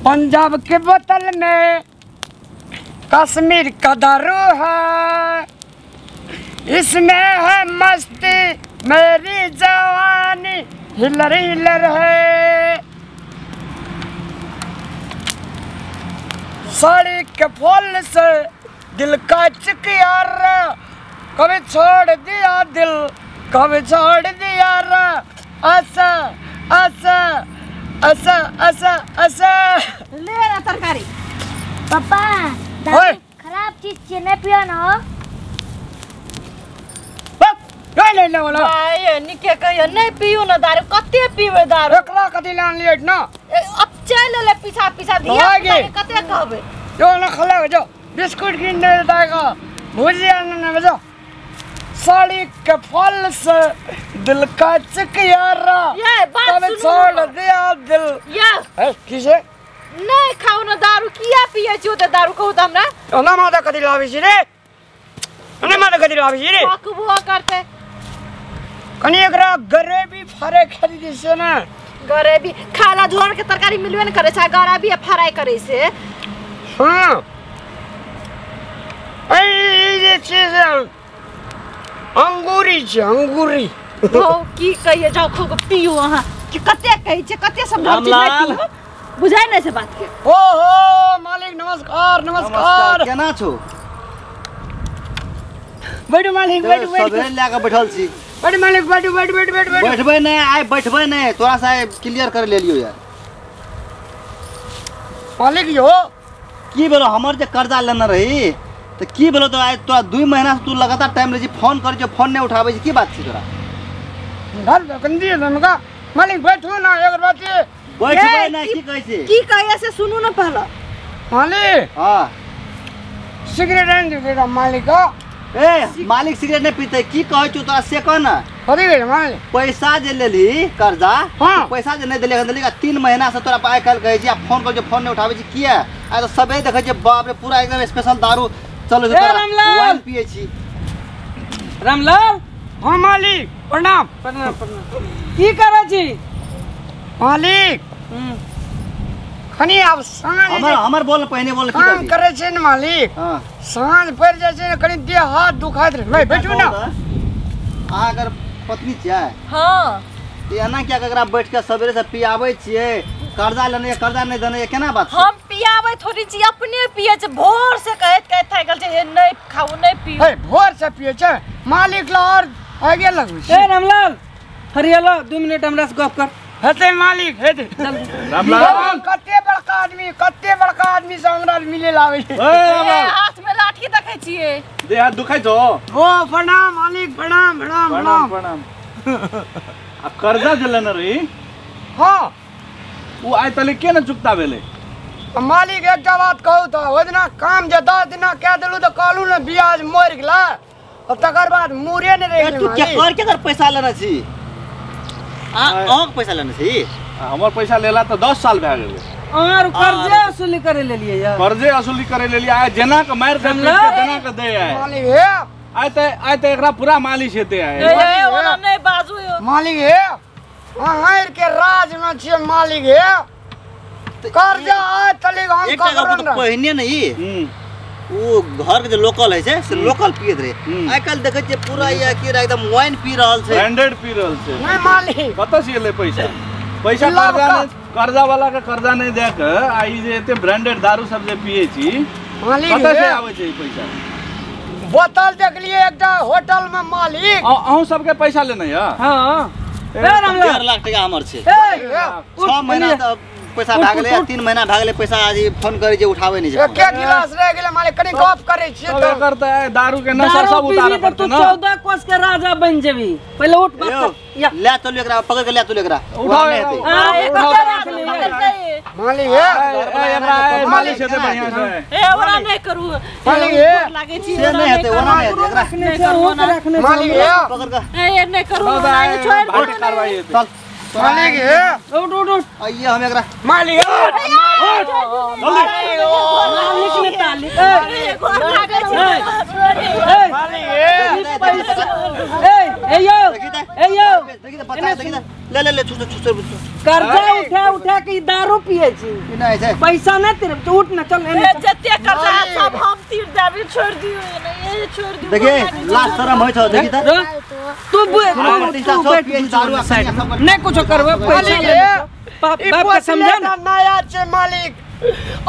पंजाब के बोतल में कश्मीर का दारू है, इसमें है मस्ती मेरी जवानी हिलर हिलर है। साड़ी के फूल से दिल का चिकियार, कभी छोड़ दिया दिल कभी छोड़ दिया रे। ऐसा ऐसा ऐसा ऐसा ऐसा ले ना तरकारी। पापा दारू खराब चीज छे, नहीं पियो ना हो। नहीं ले वाला भाई निके कहियो नहीं पियो ना दारू, कते पीबे दारू? एकला कथी लान लिये ना, अब चल ले पीछा पीछा धिया पुता के कते कहबे। जो ना खला जो बिस्कुट किन दे दाएगा भुजिया ना जो। साड़ी के फल से दिल का चिकियारा, ये बात सुनो छोड़ दिया दिल। ये ए किसे नहीं खाओ ना दारू, किया पिए छी ओते दारू कहू त हमरा ओना माता कथी लाबै छी रे, ओना माता कथी लाबै छी रे। बकबुआ करते कनी एकरा गरीबी फरे खरीद से ना, गरीबी खाला झोर के तरकारी मिलबे न करे छै, गरीबी फराई करे से। हां ए जे चीज अंगूरी छै, अंगूरी हो की कहिए जाओ खूब पियो अहाँ कि कते कहै छै, कते समझाउ छी नहीं पियो, बुझाय नै छै बात के। ओहो मालिक नमस्कार नमस्कार, केना छौ? बैठू मालिक बैठू बैठू, सबेरे लए के बैठल छी। बैठू मालिक बैठू बैठू बैठू बैठू बैठू। बैठबै नै आइ, बैठबै नै, तोरा से आइ क्लियर कर लेलियो यार। मालिक यो की भेलो, हमर जे कर्जा लेने रही त की भेलो? तो आइ तोरा 2 महीना से तू लगातार टाइम लै छी, फोन करै छी फोन नै उठाबै छी, की बात छी तोरा? घर गंदी है मालिक, बैठू ना एक बात बैठबै नै की कहै छी? की कहै से सुनू ना पहला मालिक। हां सिगरेट आनि दे मालिक। ए मालिक सिगरेट नहीं पीते, की कहै छौ तोरा से कह ना। कथी कहै मालिक? पैसा जे लेली कर्जा, हाँ। पैसा जे नहीं देले देली 3 महीना से तोरा आइ काल्हि कहै छी, आ फोन करै छी फोन नहीं उठाबै छी किया? आइ तऽ सबे देखै छी बाप रे पूरा एकदम स्पेशल दारू चलै छै तोरा, वाइन पियै छी। रामलाल। हाँ मालिक प्रणाम प्रणाम प्रणाम। की करै छी मालिक? खनी आब साँझ हमर हमर बोल पहिने बोल की काम करै छै ने मालिक। हां साँझ पड़ि जाइ छै ने कनी देह हाथ दुखाइत रहै। बैठू ना। अहाँ अगर पत्नी छियै? हां। एना किया ककरा बैठ के सवेरे से पियाबै छियै? कर्जा लेने कर्जा नहीं देने केना बात? हम पियाबै थोड़ी छी, अपने पियै छै, भोर से कहैत कहैत थाकल छै, हे नहीं खाऊ नहीं पियू। हे भोर से पियै छै मालिक ला और आगे लगबै छै। ए रामलाल हरियालो 2 मिनट हमरा से गप कर। हेतै मालिक हेतै। रामलाल कते बड़का आदमी, कते बड़का आदमी से हमरा मिले लाबै छै। हाथ में लाठी देखै छियै, देह हाथ दुखाइ छौ? ओ प्रणाम मालिक प्रणाम प्रणाम प्रणाम प्रणाम। आ कर्जा जे लेने रही? हां उ आइ तले के न चुकता भेलै? मालिक एकटा बात कहू तऽ ओहि दिना काम जे 10 दिना कए देलू तऽ कहलू ने ब्याज मरि गेलै, तकर बाद मूरे नहि रहि गेलै। तू केकर केकर पैसा लेने छी? अहाँके पैसा लेने छी? हमर पैसा लेला तऽ 10 साल भए गेलै। अहाँ कर्जे वसूली करे लेलियै यार? कर्जे वसूली करे लेलियै, आइ जेना के मारि दे तेना के दे आइ। मालिक हे आइ तऽ एकरा पूरा मालिश हेतै आइ। ए ओना नहि बाजू यौ मालिक हे, अहाँ के राज में छियै मालिक हे। कर्जा आइ तलिक हम ककरो पहिने नहीं ओ घर के जे लोकल है छै से लोकल पियत रहे, आइ काल्हि देखै छियै पूरा या की एकदम वाइन पी रहल छै, ब्रांडेड पी रहल छै। नहीं मालिक कतऽ से एलै पैसा? पैसा कर्जा नहीं, कर्जा वाला के कर्जा नहीं दे के आ ई जे एते ब्रांडेड दारू सब जे पियै छी मालिक कतऽ से आबै छै ई पैसा? बोतल देखलियै एकटा होटल में मालिक। अहूँ सबके पैसा लेने या? हां ए रामलाल 1.5 लाख टका हमर छै। 6 महीना तऽ पैसा भए गेलै, 3 महीना भए गेलै पैसा, आज फोन करै छै उठाबै नहि छै। एक गिलास रहि गेलै मालिक, कनी गप करै छियै तऽ एकर तऽ दारू के नशा सब उतारऽ पड़तै तू ना। 14 कोस के राजा बनि जेबी। पहिले उठ बात कर। या ले चलू एकरा पकड़ के ले चलू एकरा। उठाओ मालिक हे एकरा मालिक हेतै बढ़ियां से। ए ओना नहि करू मालिक हे, लागै छी से नहि हेतै, ओना नहि हेतै एकरा नहि करू ओना मालिक हे पकड़ के। ए नहि करू ओना छोड़ि दे कार्रवाई हेतै। चल मालिक हे उठ उठ उठ। आइए हम एकरा मालिक मालिक ने ताली। ए गोर लागै छी ए मालिक हे ए ए यो ए यो देखि त बच्चा देखि त ले ले ले छु छु छु कर्जा उठा उठा के दारू पिए छी नहि छै पैसा नहि तेरे तो उठ ना चल एने जते कर्जा सब हम तीर देबे छोड़ दियो ने ए छोड़ दियो देखि लाज शरम होय छ देखि त तू दारू नहीं कुछ करबे पैसा ले बाप के समझा ना नया छै मालिक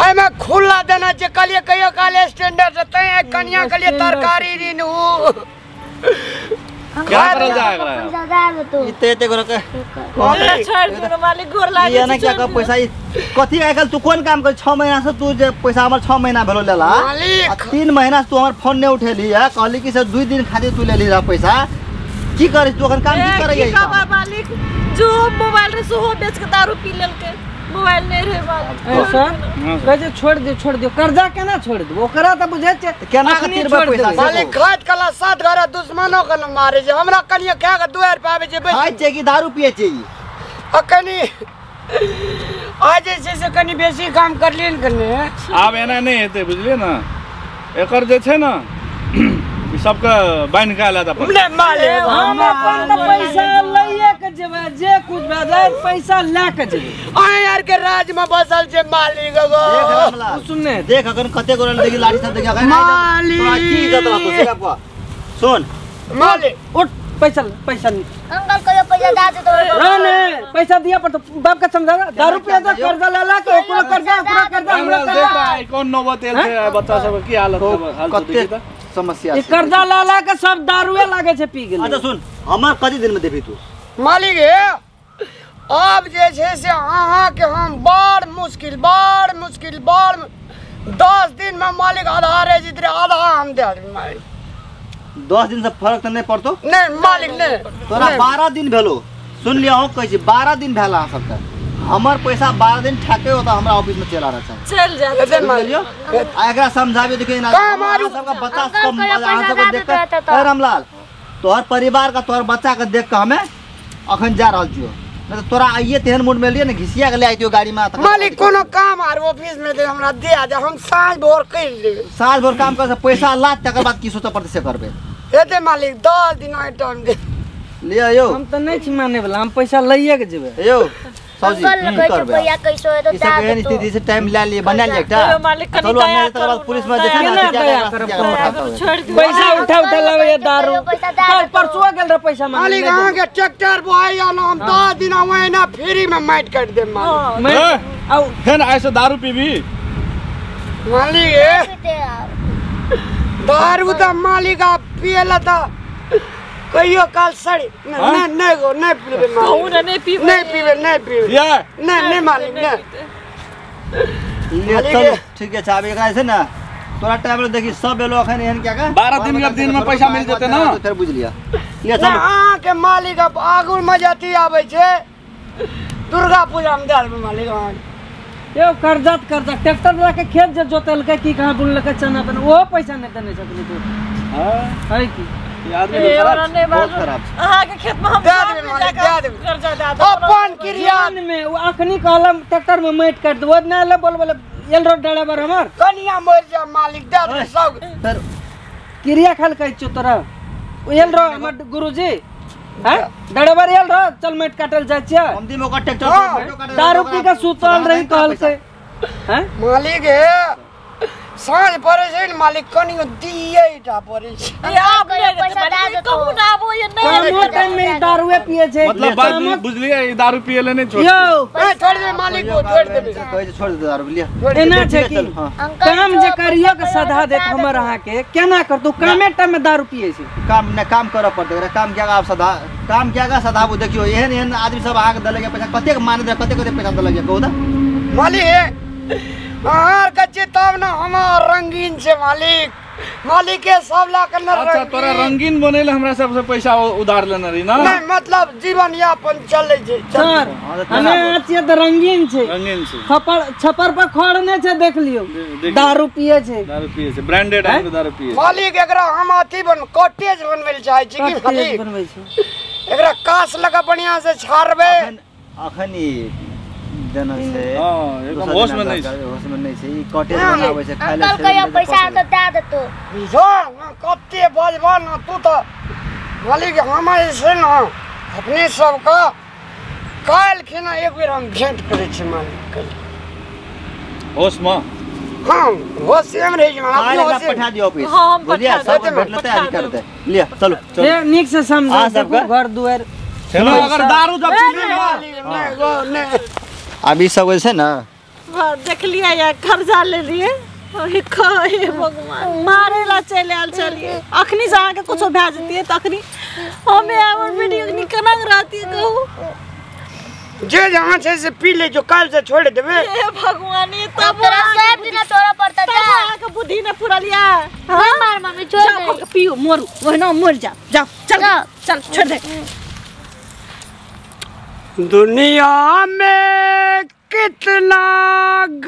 ओइमे खुला देना छै कहलिए कहियो काले स्टैंडर्ड से तै कनिया के लिए तरकारी ऋण उ क्या करल जाएगा इते इते गोरा के छोड़ दियो मालिक गोर लागे ये ना क्या का पैसा कथि आइ काल तू कोन काम कर 6 महीना से तू जे पैसा हमर 6 महीना भेलो लेला मालिक 3 महीना से तू हमर फोन नहीं उठेली है कहली कि से 2 दिन खातिर तू लेली रह पैसा की करे तू अखन काम की करे की का मालिक जो मोबाइल रे सोहो बेच के दारू पी लेलके मोबाइल नहीं रहे मालिक सर कहे छोड़ दियो कर्जा केना छोड़ दियो ओकरा त बुझै छै केना के तीरबै पैसा मालिक खात कला सात घरा दुश्मनो के न मारे छै हमरा कनिया खा के 2 रुपया आबै छै खाइ छै कि दारू पिए छै आ कनी आज जे छै से कनी बेसी काम करलियै ने कने आब एना नहि हेतै बुझलियै ने एकर जे छै ने ई सबके बान्हि के आला त नहि मालिक हम अपन त पैसा लइए के जेबै जे कुछ भए जाए पैसा लए के जेबै अहाँ यार के राज में बसल छै मालिक गो सुनने देख अखन कते गोरा देखी लाठी सब देखी अखन मालिक तोरा की इज्जत रहतो से गप सुन मालिक उठ पैसा पैसा अंकल कहियो पैसा दे दे तो ना पैसा दिया पर तो बाप के समझा दारू पिया तो कर्जा ले ला के ओकरो कर्जा ओकरो कर्जा हमरा देख आई कोन नौबत एल छै बच्चा सब की हालत कते समस्या छै कर्जा ले ला के सब दारूए लागे छै पी गेल। अच्छा सुन हमर कति दिन में देबी तू मालिक हे आब जे छै से अहाँ के हम बड़ मुश्किल बड़ 10 दिन में मालिक आधा रह जितरे आधा हम दे देब मालिक 10 दिन से फर्क त नहीं पड़तो नहीं मालिक नहीं तोरा 12 दिन भेलो सुन लिया हो कहै छी 12 दिन भेला अहाँ सबके हमर पैसा 12 दिन ठके होता हमरा ऑफिस में चला रहा चल जा दे मालिक आ एकरा समझाबे देखिए ना सबका बच्चा सब अहाँ सबके देख के रामलाल तोहर परिवार का तोहर बच्चा के देख के हमें अखन जा रहल छियो नहीं तो तोरा आइए तेहन मूड में लिए ने घिसिया के ले आइतियो गाड़ी में मालिक कोनो काम आर ऑफिस में दे हमरा दे आ जा हम साँझ भोर कर लेबै साँझ भोर काम कर से पैसा ला तकर बाद की सोचऽ पड़तै से करबै हेतै मालिक 10 दिन आइ टाइम दे लिअ यौ हम त नहीं छी माने वाला हम पैसा लइए के जेबै यौ सौजी अंकल कहै छै भैया कैसो है तो ई सब एहन स्थिति से टाइम ले लिए बना लिए एकटा मालिक कनी चलू दया तकर बाद पुलिस में जे छै केना दया करब पैसा उठा उठा लावे दारू कल परसुआ गेल रह पैसा मांगे मालिक अहाँ के ट्रैक्टर बोआइ आलो हम 10 दिन ओहिना फ्री में माटि काटि देब मालिक आउ फेन आइ से दारू पीबी मालिक दारू त मालिक आ पियला त कहियो काल सड़ी नहीं नहीं गो नहीं पीबे कहू ना नहीं पीबे नहीं पीबे नहीं पीबे नहीं नहीं मालिक नहीं ले चल ठीक है आब एकरा छै ना तोरा टाइम में देखी सब एलो अखन एहन क्या का 12 दिन के दिन में पैसा मिल जेते ना फेर बुझ लिया ले चल अहाँ के मालिक अब आगू में जाती आबै छै दुर्गा पूजा में दे देबै मालिक अहाँ यो कर्जा कर्जा ट्रैक्टर ला के खेत जे जोतलकै की कहां बुनलकै चना बन ओहो पैसा नहीं देने छथिन तू हां है की ई आदमी खराब बहुत खराब छै अहाँ के खेत में हम दे देबै मालिक दे देबै कर्जा दे देबै अपन क्रिया में ओ अखनी कहलम ट्रैक्टर में माटि काट देबो ना ले बोल बोले एल रोड ड्राइवर हमर कनिया मर जा मालिक दे देबै सब सर क्रिया खाल कहै छियौ तोरा ओ एल रो हमर गुरुजी हैं ड्राइवर एल रो चल माटि काटल जाइ छियै हम दिन ओकर ट्रैक्टर दारू पी के सुतल रही कहलकै हैं मालिक हे साँझ पड़े छै ने मालिक कनियो दिए टा पड़े छै आब नहीं देतै मालिक कहू ना आबो ये नहीं कामो टाइम में दारूए पिए छै मतलब बात बुझलियै ई दारू पिए ले नहीं छोड़ यौ नहीं छोड़ देबै मालिक को छोड़ देबै कहै छै छोड़ दे दारू लिया एना छै कि काम जे करियो के सधा देत हमर अहाँ के केना करतौ कामे टाइम में दारू पिए छै काम ने काम करऽ पड़तै एकरा काम क्या आब सधा काम क्या का सधाबू देखियो एहन एहन आदमी सब अहाँ के दलगे पैसा कतेक मानत रहे कतेक कतेक पैसा दलगे कहू त मालिक अहाँ के चेतावना हमार रंगीन छै मालिक मालिक के सब ला के न अच्छा तोरा रंगीन बनेले हमरा सबसे पैसा उधार लेने रही ना नहीं मतलब जीवन यापन चलै छै सर हमे छियै त रंगीन छै रंगीन छै छपर छपर पर खड़ नै छै देख लियो दारू पिए छै दारू पिए छै ब्रांडेड आदमी दारू पिए मालिक एकरा हम अथी बन कॉटेज बनबै ल चाहै छी कि मालिक बनबै छै एकरा कास लगा बढ़िया से छाड़बै अखन ई देना छै हां एकदम होश में नहीं छै होश में नहीं छै ई कॉटेज बनाबै छै खाय अंकल कहियो पैसा तो दे देतो जो न कते बजबा न तू त मालिक हम जे छै ने अपने सबके काल्हि खिना एक बेर हम भेंट करै छी मालिक होशमे। हाँ होशेमे रहै छी मालिक। पठा दियौ ऑफिस। हाँ, हम पठा सब भेट लेतै आदि करतै। लिअ चलू चलू नीक से समझा देखू घर दुआरि। चलो अगर दारू जब अब ई सब जे छै ने देखलियै या कर्जा लेलियै हे भगवान मारे ला चलि आयल छलियै। अखनी से अहाँके कुछो भए जतियै तऽ अखनी हमे हमर बेटी अखनी केना रहतियै कहू। जे जहाँ छै से पी ले जो काल्हि से छोड़ देबै। हे भगवान तब तोरा सब दिना तोरा पड़ता तब अहाँके बुद्धि न फुरल या। नहीं मार मम्मी छोड़ दे। पियो मरू ओहिना मर जा जाओ चल चल छोड़ दे। दुनिया में कितना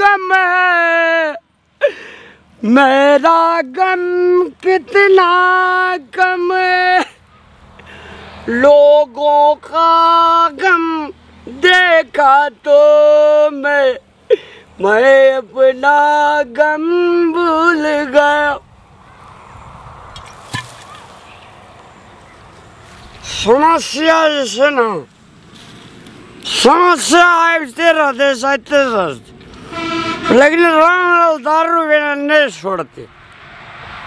गम है मेरा गम कितना कम है लोगों का गम देखा तो मैं अपना गम भूल गया। समस्या जैसे ना समस्या आते रहते आते रहते लेकिन रामलाल दारू बिना नहीं छोड़ते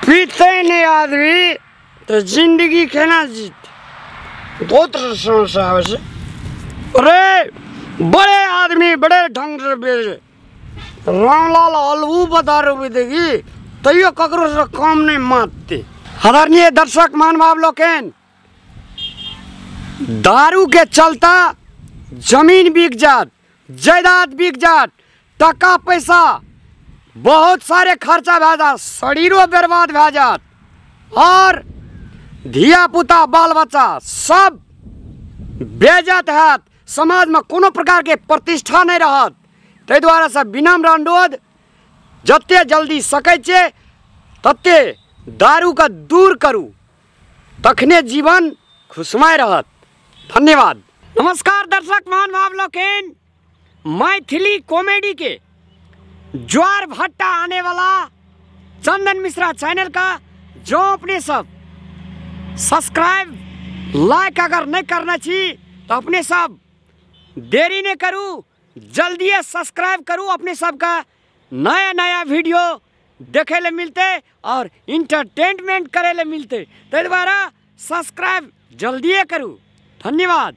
पीते ही नहीं आदमी तो जिंदगी केना जीते। बहुत समस्या वैसे। अरे बड़े आदमी बड़े ढंग से बेचे रामलाल अलबू पर दारू पी देगी तैयो ककरो से कम नहीं मारते। आदरणीय दर्शक महानुभाव लोकनि दारू के चलता जमीन बिक जात जायदाद बिक जात टका पैसा बहुत सारे खर्चा भए जात शरीरो बर्बाद भए जात और धिया पुता बाल बच्चा सब बेइज्जत हैत। समाज में कोनो प्रकार के प्रतिष्ठा नहीं रहत। ताहि दुआरे से विनम्र अनुरोध जते जल्दी सकै छियै तते दारूके दूर करू तखने जीवन खुशमय रहत। धन्यवाद। नमस्कार दर्शक महानुभाव लोकनि मैथिली कॉमेडी के ज्वार भट्टा आने वाला चंदन मिश्रा चैनल का जो अपने सब सब्सक्राइब लाइक अगर नहीं करना छी तो अपने सब देरी नहीं करू जल्दी सब्सक्राइब करू। अपने सबका नया नया वीडियो देखे ले मिलते और इंटरटेनमेंट करे ले मिलते ताहि द्वारा सब्सक्राइब जल्दी करू। धन्यवाद।